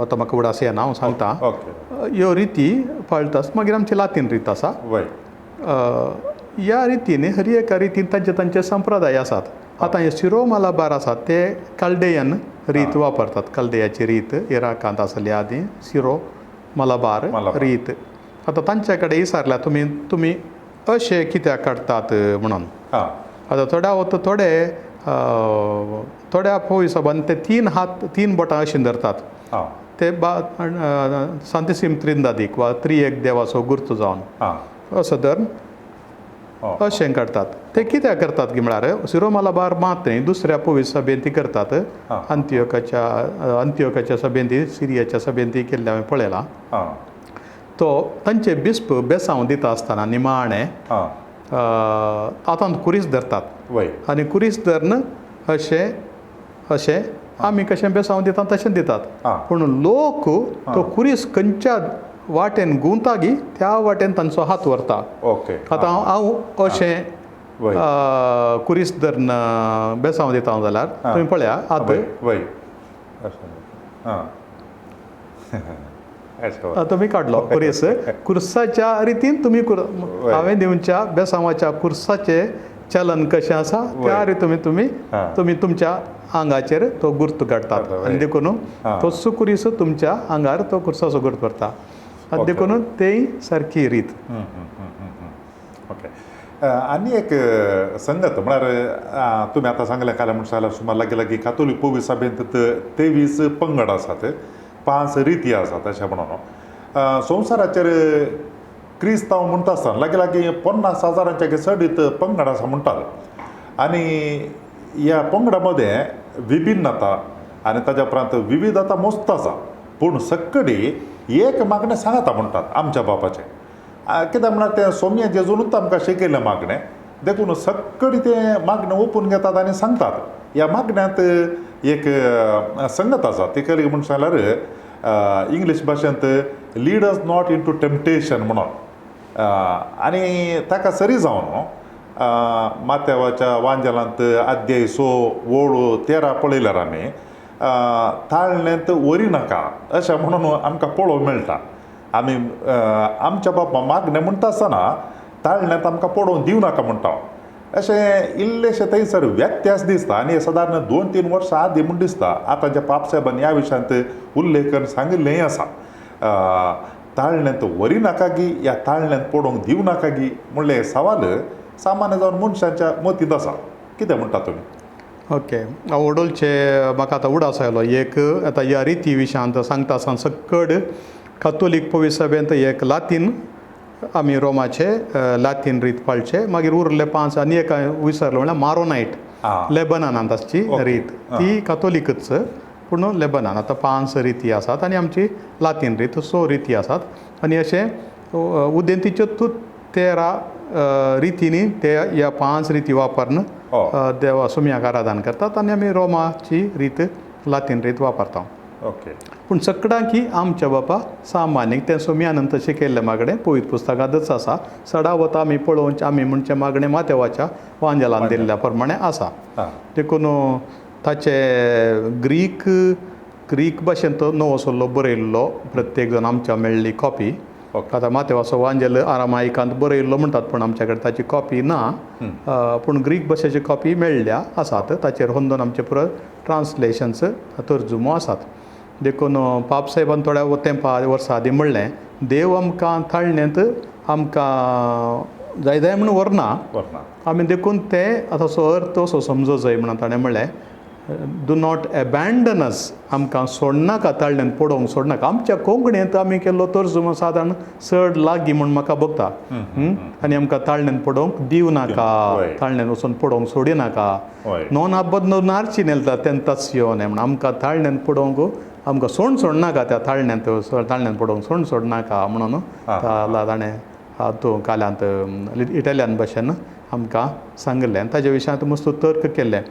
आतां म्हाका उडास येना, हांव सांगता. ह्यो रिती पाळटा. मागीर आमची लातीन रीत आसा. ह्या रितीन हर एका रितीन तांचे तांचे संप्रदाय आसात. आतां हे सिरो मालाबार आसात ते कालडेयन रीत वापरतात. कालदेयाची रीत इराकांत आसली आदीं, सिरो मलाबार रीत. आतां तांचे कडेन विचारल्यार तुमी तुमी अशें कित्याक काडटात म्हणून. आतां थोड्या वत थोडे थोड्या पळय हिशोबान ते 3 हात 3 बोटां अशीं धरतात. ते सांतिसीम त्रिंदादीक वा त्रिएक देवाचो गुर्त जावन असो धर अशें काडटात. ते कित्याक करतात की म्हळ्यार सिरो मलबार मात न्ही, दुसऱ्या पवित्र सभेन ती करतात. अंत्योकाच्या सभेन ती, सिरियाच्या सभेन ती केल्लें हांवें पळयलां. तो तांचे बिस्प बेसांव दिता आसतना निमाणें हातांत कुरीस धरतात आनी कुरीस धरून अशें अशें आमी कशें बेसांव दिता तशें दितात. पूण लोक तो कुरीस खंयच्या वाटेन गुंवतागी त्या वाटेन तांचो हात व्हरता. आतां हांव अशें कुरीस धरून बेसांव दिता जाल्यार तुमी पळया हात तुमी काडलो कुरीस, कुर्साच्या रितीन तुमी हांवें दिवच्या बेसांवाच्या कुर्साचें चलन कशें आसा त्या रितीन तुमी तुमी तुमच्या आंगाचेर तो गुर्त काडटात आनी देखून तोच कुरीस तुमच्या आंगार तो कुर्साचो गुर्त पडटा आनी देखून तेय सारकी रीत. ओके. आनी एक संगत म्हळ्यार तुमी आतां सांगलें काल म्हणटा जाल्यार सुमार लागीं लागीं कातोलीक पवित्र सभेंत 23 पंगड आसात, 5 रिती आसात अशें म्हणून. संवसाराचेर क्रिस्तांव म्हणटा आसतना लागीं लागीं 50,000 चडीत पंगड आसा म्हणटात आनी ह्या पंगडा मदें विभिन्नता आनी ताज्या उपरांत विविधता मस्त आसा, पूण सक्कडी एक मागणें सांगता म्हणटात आमच्या बापाचें. कित्याक म्हळ्यार तें सोम्या जेजूनूच आमकां शिकयलें मागणें, देखून सक्कडी तें मागणें ओपून घेतात आनी सांगतात. ह्या मागण्यांत एक संगत आसा ती करी म्हण सांगल्यार इंग्लीश भाशेंत lead us not into temptation म्हणून, आनी ताका सरी जावन माथ्यावाच्या वांजेलांत अध्याय 6 ओळ 13 पळयल्यार आमी ताळण्यांत वरी नाका अशें म्हणून आमकां पळोवंक मेळटा. आमी आमच्या बाबा मागणें म्हणटा आसतना ताळण्यांत आमकां पडोवन दिवं नाका म्हणटा अशें इल्लेशें थंयसर व्यत्यास दिसता. आनी सादारण 2-3 वर्सां आदीं म्हूण दिसता आतांच्या पापसाहेबान ह्या विशयांत उल्लेखन सांगिल्लेंय आसा. ताळण्यांत वरी नाका गी ह्या ताळण्यांत पडोवंक दिवं नाका गी म्हणलें सवाल सामान्य जावन मनशांच्या मतींत आसा. कितें म्हणटा तुमी? ओके, हांव वडोलचे म्हाका आतां उडास आयलो एक आतां ह्या रिती विशयांत सांगता आसतना सक्कड कातोलीक पवित्र सभेंत एक लातीन आमी रोमाचे लातीन रीत पाळचे, मागीर उरले 5 आनी एक विसरलो म्हणल्यार मारोनायट लेबनानांत आसची रीत, ती कातोलिकच पूण लेबनान. आतां 5 रिती आसात आनी आमची लातीन रीत 6 रिती आसात आनी अशें उदेंतीच्यो 13 रितींनी ते ह्या 5 रिती वापरून देवा सोम्याक आराधन करतात आनी आमी रोमाची रीत लातीन रीत वापरता. ओके. पूण सगळ्यांकी आमच्या बापा सामान्य तें सोम्यान तशें केल्लें मागणें पवित्र पुस्तकांतच आसा. सडावत आमी पळोवचें आमी म्हणचें मागणें माथ्यावाच्या वांजेलान दिल्ल्या प्रमाणें आसा. देखून ताचे ग्रीक भाशेन तो नवो सल्लो बरयल्लो प्रत्येक जाण आमच्या मेळ्ळी कॉपी. आतां माथ्यावाचो वांजेल आरामायकांत बरयल्लो म्हणटात पूण आमच्या कडेन ताची कॉपी ना, पूण ग्रीक भाशेची कॉपी मेळ्ळ्या आसात. ताचेर होंदोन आमचे पुरो ट्रान्सलेशन्स तर्जुमो आसात. देखून पापसाहेबान थोड्या तेंपा वर्सां आदीं म्हणलें देव आमकां ताळण्यांत आमकां जाय जाय म्हूण व्हरना आमी, देखून तें आतां असो अर्थ असो समजो जाय म्हणून ताणें म्हणलें do not abandon अस, आमकां सोडनाका, ताळण्यांत पडोवंक सोडनाका. आमच्या कोंकणींत आमी केल्लो तर्जुमो सादारण चड लागीं म्हूण म्हाका भोगता. आनी आमकां ताळण्यांत पडोवंक दिवं नाका, ताळण्यांत वचून पडोवंक सोडिनाका. नॉन अब्बंदोनार्ची नेलता तेंतासियोने म्हूण आमकां ताळण्यांत पडोवंक आमकां सोण सोडनाका, त्या ताळण्यांत ताळण्यांत पडोवंक सोण सोडनाका म्हणून ताणें हातूंत काल्यांत इटालियन भाशेन आमकां सांगिल्लें आनी ताज्या विशयांत मस्त तर्क केल्लें.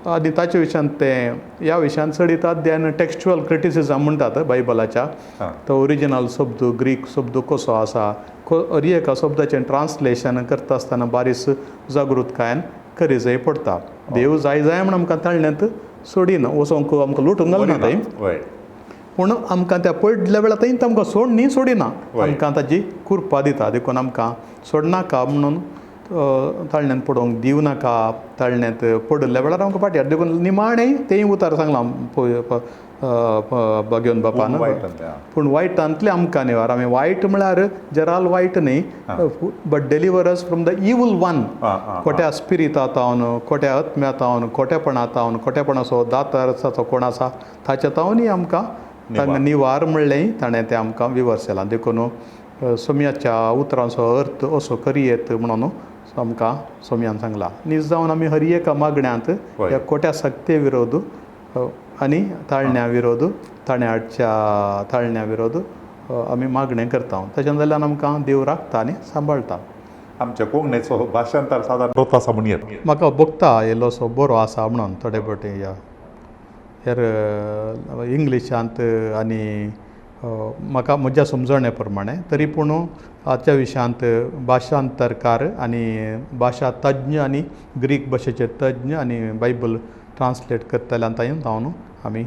आनी ताच्या विशयांत तें ह्या विशयांत चडीत अध्ययन टेक्स्चुअल क्रिटिसिजम म्हणटात बायबलाच्या, तो ओरिजिनल शब्द ग्रीक शब्द कसो आसा, हर एका शब्दाचें ट्रान्सलेशन करता आसतना बारीस जागृतकायेन करी जाय पडटा. देव जाय जाय म्हूण आमकां ताळण्यांत सोडिना, वचोंक आमकां लुटूंक घालना थंय, पूण आमकां त्या पडल्या वेळार थंय आमकां सोड न्ही सोडिना, आमकां ताजी कृपा दिता. देखून आमकां सोडनाका म्हणून ताळण्यांत पडोवंक दिवं नाका, ताळण्यांत पडिल्ल्या वेळार आमकां फाटी हाड. देखून निमाणें तेंय उतार सांगलां बागेवन बापान, पूण वायटांतलें आमकां निवार. आमी वायट म्हळ्यार जराल वायट न्ही, but deliver us from the evil one. खोट्या स्पिरिता तावन, खोट्या आत्म्या तावन, खोटेपणा तावन, खोटेपणाचो दातारसाचो कोण आसा ताच्या तावनूय आमकां तांकां निवार म्हणलें ताणें तें आमकां विवर्सलां. देखून सोम्याच्या उतरांचो अर्थ असो करयेत म्हणून आमकां सोमयान सांगलां. नीज जावन आमी हर एका मागण्यांत ह्या खोट्या सक्ते विरोध आनी ताळण्या विरोध, ताण्या आडच्या ताळण्या विरोध आमी मागणें करता. तशें जाल्यार आमकां देव राखता आनी सांबाळटा. आमच्या कोंकणीचो भाशांतर सादारण होत आसा म्हणून येत. म्हाका भोगता येयलोसो बरो आसा म्हणून थोडे फावटी ह्या हेर इंग्लिशांत आनी म्हाका म्हज्या समजणे प्रमाणे तरी पूण हाच्या विशयांत भाशांतरकार आनी भाशा तज्ञ आनी ग्रीक भाशेचे तज्ञ आनी बायबल ट्रान्सलेट करतल्यान तातूंत जावन आमी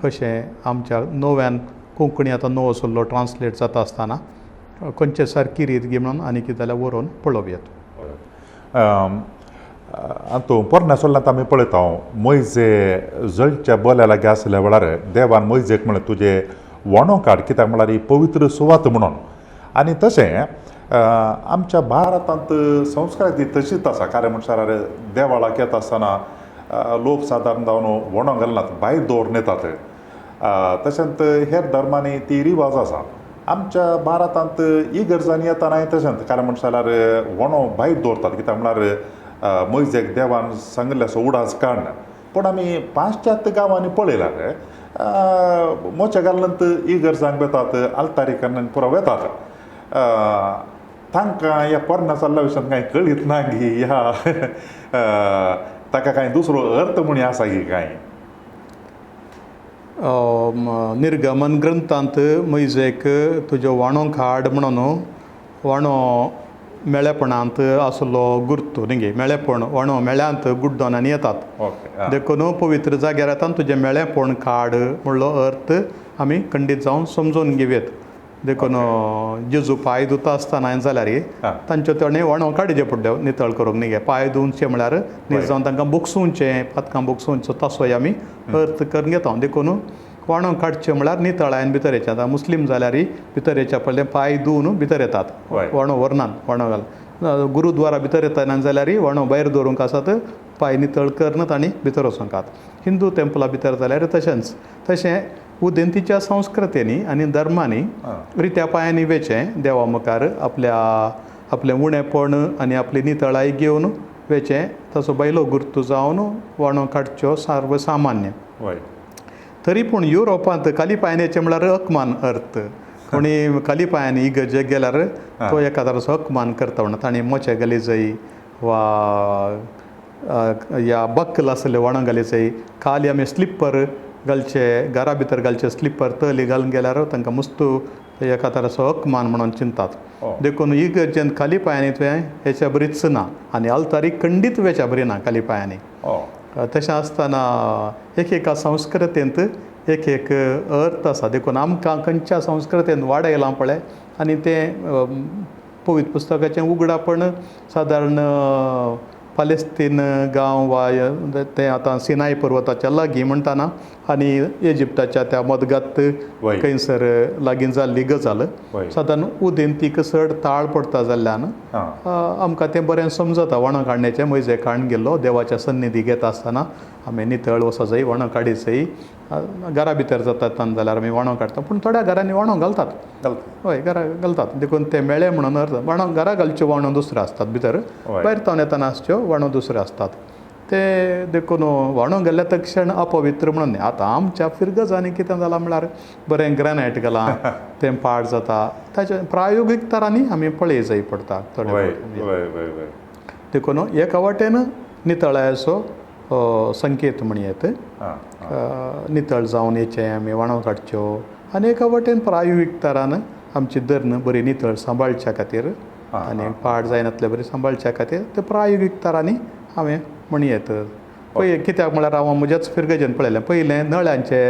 कशें आमच्या नव्यान कोंकणी आतां नवो सल्लो ट्रान्सलेट जाता आसतना खंयचे सारकी रीत गी म्हणून आनी कितें जाल्यार बरोवन पळोवया. आतां पोरण्या सोल्ल्यांत आमी पळयता, मोयजे जळच्या बोल्या लागीं आसल्या वेळार देवान मोयजेक म्हणलें तुजें वणो काड, कित्याक म्हळ्यार ही पवित्र सुवात म्हणून. आनी तशें आमच्या भारतांत संस्कृती तशीच आसा. कारण म्हणल्यार देवाळाक येता आसतना लोक सादारण जावन वणो घालनात, भायर दवरून येतात. तशेंच हेर धर्मांनी ती रिवाज आसा. आमच्या भारतांत इगर्जांनी येतनाय तशेंच, कारण म्हणल्यार वणो भायर दवरतात, कित्याक म्हळ्यार मोयजेक देवान सांगिल्लें असो उडास काडना. पूण आमी पाश्चात्य गांवांनी पळयल्यार मोचे घालून इगर्जांक वेतात, आल्तारी पुरो वेतात. तांकां ह्या पोरण्या चल्ल्या विशयांत कांय कळीत ना गी, ह्या ताका कांय दुसरो अर्थ म्हूण आसा की कांय? निर्गमन ग्रंथांत मोयजेक तुज्यो वाणो काड म्हणून वाणो मेळेपणांत आसलो गुर्तू न्ही गे, मेळेपण वाणो मेळ्यांत गुड्डोन आनी येतात. देखून पवित्र जाग्यार येता तुजें मेळेपण काड म्हणलो अर्थ आमी खंडीत जावन समजून घेवयेत. देखून जेजू पांय धुता आसतना जाल्यार तांच्यो ताणें वाणो काडचे पडले नितळ करूंक न्ही गे. पांय धुवचे म्हळ्यार नीज जावन तांकां बोगसुवचें, पातकां बोगसुवचो तसोय आमी अर्थ करून घेता. देखून वाणो काडचें म्हळ्यार नितळायन भितर येचें. आतां मुस्लीम जाल्यार भितर येच्या पयलें पांय धुवन भितर येतात, वाणो व्हरनात, वाणो घाल. गुरुद्वारा भितर येतना जाल्यार वाणो भायर दवरूंक आसात, पांय नितळ करून तांणी भितर वचोंक. हिंदू टेंपला भितर जाल्यार तशेंच. तशें उदेंतीच्या संस्कृतींनी आनी धर्मांनी रित्या पांयांनी वेचें देवा मुखार आपल्या आपलें उणेपण आनी आपली नितळाय घेवन वेचें, तसो बायलो गुर्तू जावन वाणो काडच्यो सर्वसामान्य. तरी पूण युरोपांत खाली पांयांनी म्हळ्यार अकमान अर्थ. कोणी खाली पांयांनी इगर्जेक गेल्यार तो एका तराचो अकमान करता म्हणून तांणी मोचे घाली जाय वा ह्या बक्कल आसले वाणो घाली जाय. खाली आमी स्लिपर घालचे, घरा भितर घालचे स्लिपर तली घालून गेल्यार तांकां मुस्तू एका तराचो अकमान म्हणून चिंतात. देखून इगर्जेन खाली पांयांनी तुवें हेच्या बरीच ना आनी आल्तारी खंडीत वेच्या बरी ना खाली पांयांनी. तशें आसतना एक एका संस्कृतेंत एक एक अर्थ आसा. देखून आमकां खंयच्या संस्कृतेंत वाडयलां पळय आनी तें पवित्र पुस्तकाचें उगडापण सादारण पालेस्तीन गांव वा तें आतां सिनाय पर्वताच्या लागीं म्हणटाना आनी इजिप्ताच्या त्या मदगात खंयसर लागीं जाल्ली गजाल सादारण उदेंतीक चड ताळ पडटा जाल्ल्यान आमकां तें बरें समजता. वणो काडण्याचें मोयजे काडून गेल्लो देवाच्या सन्निधी घेता आसतना आमी नितळ वचो जाय, वणो काडी जाय. घरा भितर जाता तान जाल्यार आमी वणो काडटा, पूण थोड्या घरांनी वणो घालतात. हय, घरा घालतात. देखून ते मेळे म्हणून अर्थ वणो घरा घालच्यो वणो दुसऱ्यो आसतात, भितर भायर तावन येतना आसच्यो वणो दुसऱ्यो आसतात. ते देखून वणो घाल्ल्या तक्षण अपवित्र म्हणून न्ही. आतां आमच्या फिरगजांनी कितें जालां म्हळ्यार बरें ग्रानायट घालां तें पाड जाता, ताचे प्रायोगीक तरांनी आमी पळय जाय पडटा थोडे. देखून एका वाटेन नितळायेचो संकेत म्हणयेत, नितळ जावन येचें आमी वणो काडच्यो आनी एका वाटेन प्रायोगीक तरान आमची धर्ण बरी नितळ सांबाळच्या खातीर आनी पाड जायनातले बरी सांबाळच्या खातीर ते प्रायोगीक तरांनी हांवें म्हणयेत. पळय कित्याक म्हळ्यार हांव म्हज्याच फिरगजेन पळयलें, पयलें नळ्यांचे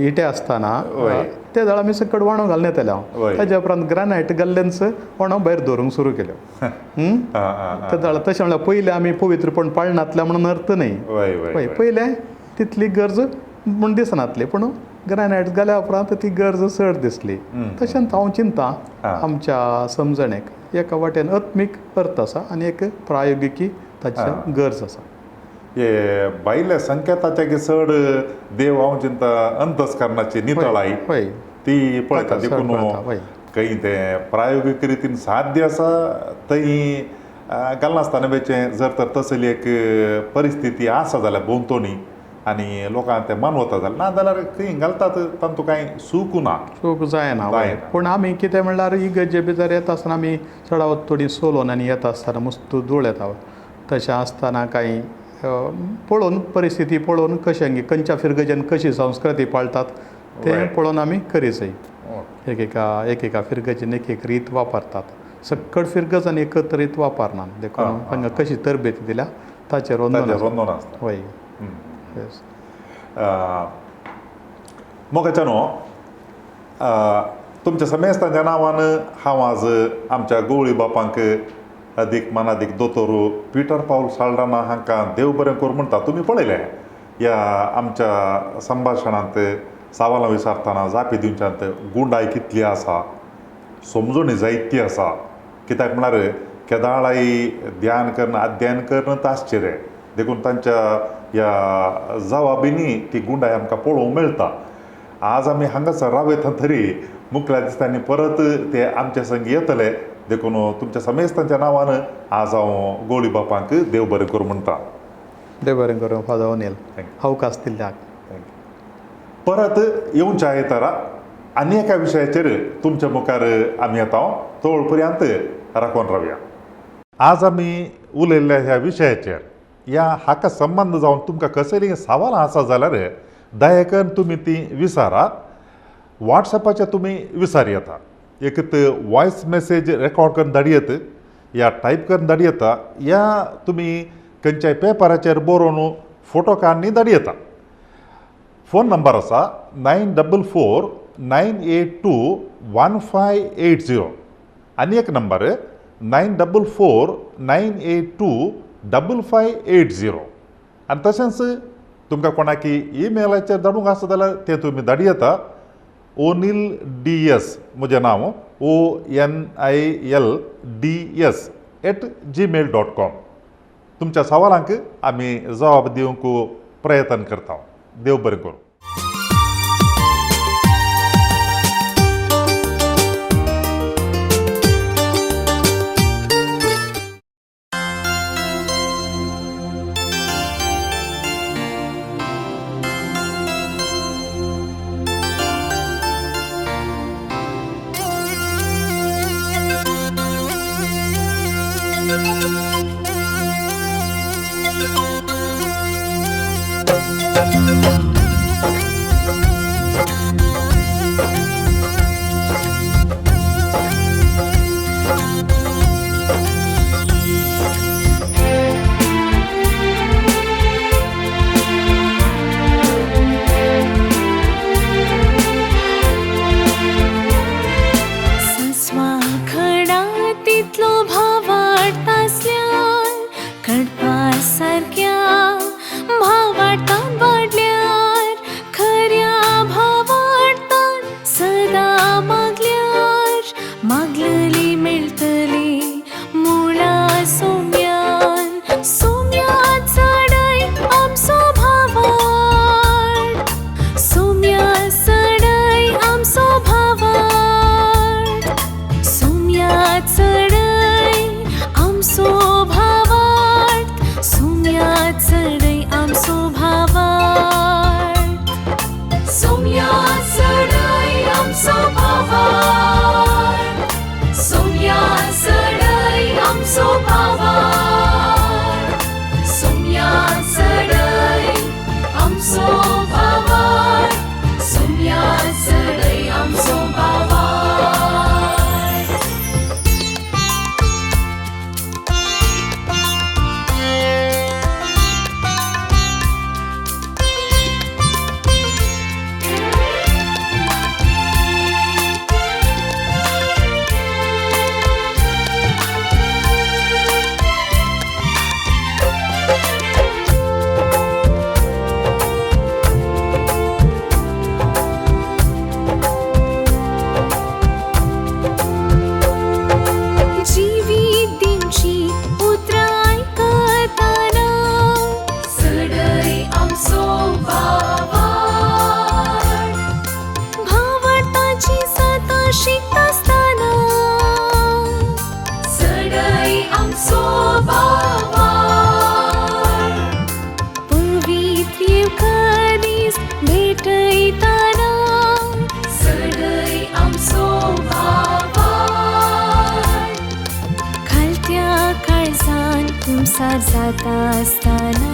इटे आसतना ते जाल्यार आमी सकट वणो घालून येताले हांव, ताज्या उपरांत ग्रानायट घाल्ल्यानच वणो भायर दवरूंक सुरू केल्यो. ते जाल्यार तशें म्हळ्यार पयलें आमी पवित्रपण पाळनातलें म्हणून अर्थ न्ही, हय पयलें तितली गरज म्हूण दिसनातली, पूण ग्रानायट घाल्या उपरांत ती गरज चड दिसली. तशेंच हांव चिंता आमच्या समजणेक एका वाटेन आत्मीक अर्थ आसा आनी एक प्रायोगिकी ताची गरज आसा. हे भायल्या संकेताच्या चड देव हांव चिंता अंतस्करणाची नितळाय ती पळयता. देखून खंय तें प्रायोगीक रितीन साध्य आसा थंय घालनासतना वेचें जर तर तसली एक परिस्थिती आसा जाल्यार भोंवतणी आनी लोकांक तें मानवता जाल्यार, ना जाल्यार खंय घालतात तांतूं कांय सूख ना. चूक जायना. पूण आमी कितें म्हणल्यार इगर्जे भितर येता आसतना आमी चडावत थोडी सोलोन आनी येता आसतना मस्त धूळ येता. तशें आसतना कांय पळोवन परिस्थिती पळोवन कशें खंयच्या फिरगजेन कशी संस्कृती पाळटात तें पळोवन आमी करी जाय. एकेका एकेका फिरगजेन एक एक रीत वापरतात, सक्कड फिरगजान एकत्र रीत वापरनात, देखून हांगा कशी तरबेती दिल्या ताचेर वंदन आसता. हय. मोगाच्या न्हू तुमच्या समेस्तांच्या नांवान हांव आज आमच्या गवळी बापांक अदीक मानादीक दोतोर पिटर पावल साल्डाना हांकां देव बरें करूं म्हणटा. तुमी पळयलें ह्या आमच्या संभाशणांत सवालां विचारतना जापी दिवच्यांत गुंडाय कितली आसा, समजणी जायती आसा. कित्याक म्हळ्यार केदाळाय ध्यान करून अध्ययन करून आसचें रे, देखून तांच्या ह्या जवाबींनी ती गुंडाय आमकां पळोवंक मेळटा. आज आमी हांगासर रावयता तरी मुखल्या दिसांनी परत ते आमच्या संगी येतले, देखून तुमच्या समेस्तांच्या नांवान आज हांव गोळी बापांक देव बरें करूं म्हणटा. देव बरें करूं फादर ओनील, अवकाश दिल्ल्याक. परत येवच्या आयतारा आनी एका विशयाचेर तुमच्या मुखार आमी येता, तोळ पर्यंत राखून रावया. आज आमी उलयल्ल्या ह्या विशयाचेर ह्या हाका संबंद जावन तुमकां कसलीय सवालां आसा जाल्यार दया करून तुमी ती विचारा. वॉट्सॅपाचेर तुमी विचार येता, एक वॉयस मेसेज रेकॉर्ड करून धाडयेत या टायप करून धाडयेता, या तुमी खंयच्याय पेपराचेर बरोवन फोटो काडून धाडयेता. फोन नंबर आसा 944 982 1580 आनी एक नंबर 944 982 5580. आनी तशेंच तुमकां कोणाकी ईमेलाचेर धाडूंक आसा जाल्यार तें तुमी धाडयेता. ओनील डी एस म्हजें नांव, onilds@gmail.com. तुमच्या सवालांक आमी जबाब दिवंक प्रयत्न करता. देव बरें करूं. Thank you. जाता आसतना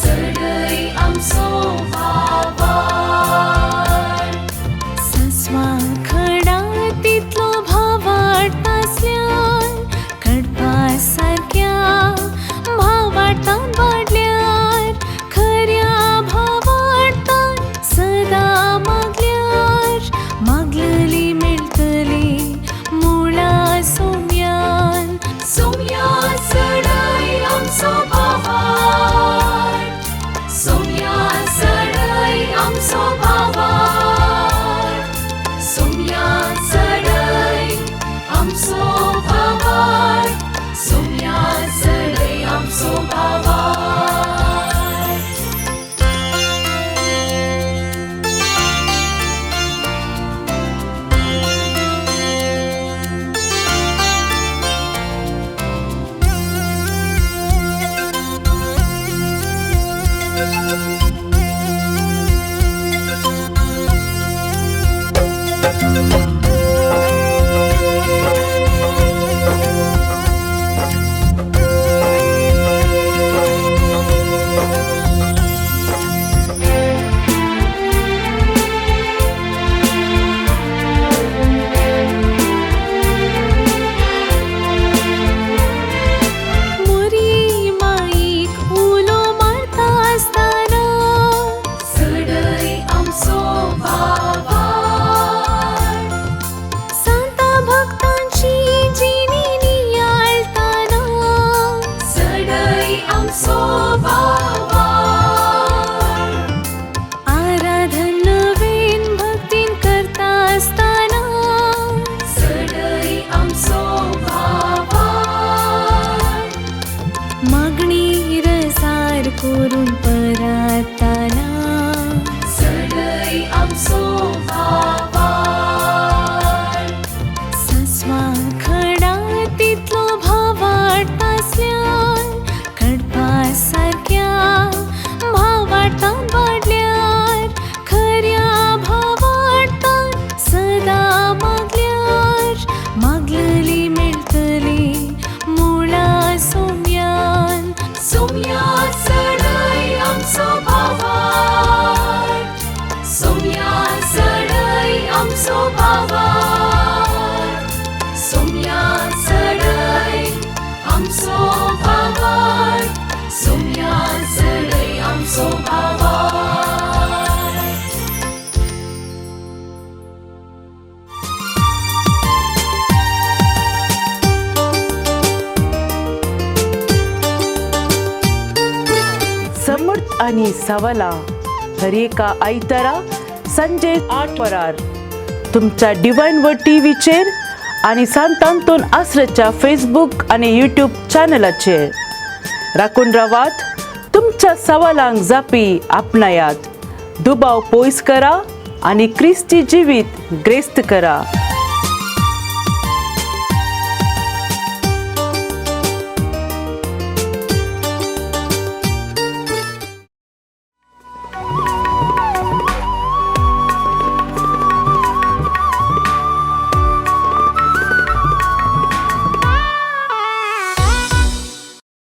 चडय आमचो भावार्थ. सस्वा खडा तितलो भावार्थ आसल्यार कडपा सारक्या भावार्थान वाडल्यार खऱ्या भावार्थान सदां मागल्यार मागलली मेळटली मुळा सोम्यान. सोम्या चडय आमचो भावार्थ. सोम्या चडय आमचो भावार्थ. सोम्या चडय आमचो भावार्थ. सोम्या चडय आमचो भावार्थ. मोरी माईक उलो मारता आसतना चडय आमचो भावार्थ. सांता भक्तांची जिणी नियाळताना चडय आमचो भावार्थ. आराधन नवीन भक्तीन करता आसतना चडय आमचो भावार्थ. मागणी रसार करून पराताना चडय आमचो भावार्थ. सस्वा खडा तितलो भावार्थ आसल्यार कडपा सारक्या भावार्थान वाडल्यार खऱ्या भावार्थान सदां मागल्यार मागलली मेळटली मुळा सोम्यान. सोम्या चडय आमचो भावार्थ. सोम्या चडय आमचो भावार्थ. सोम्या चडय आमचो भावार्थ. सोम्या चडय आमचो भावार्थ. समर्थ आणि सवला हर एका आयतारा संजय 8 वरार तुमच्या डिवायन वर्ड टी व्हीचेर आनी सांत आंतोन आसराच्या फेसबूक आनी यूट्यूब चॅनलाचेर राखून रावात. तुमच्या सवालांक जापी आपणायात, दुबाव पयस करा आनी क्रिस्ती जिवीत ग्रेस्त करा.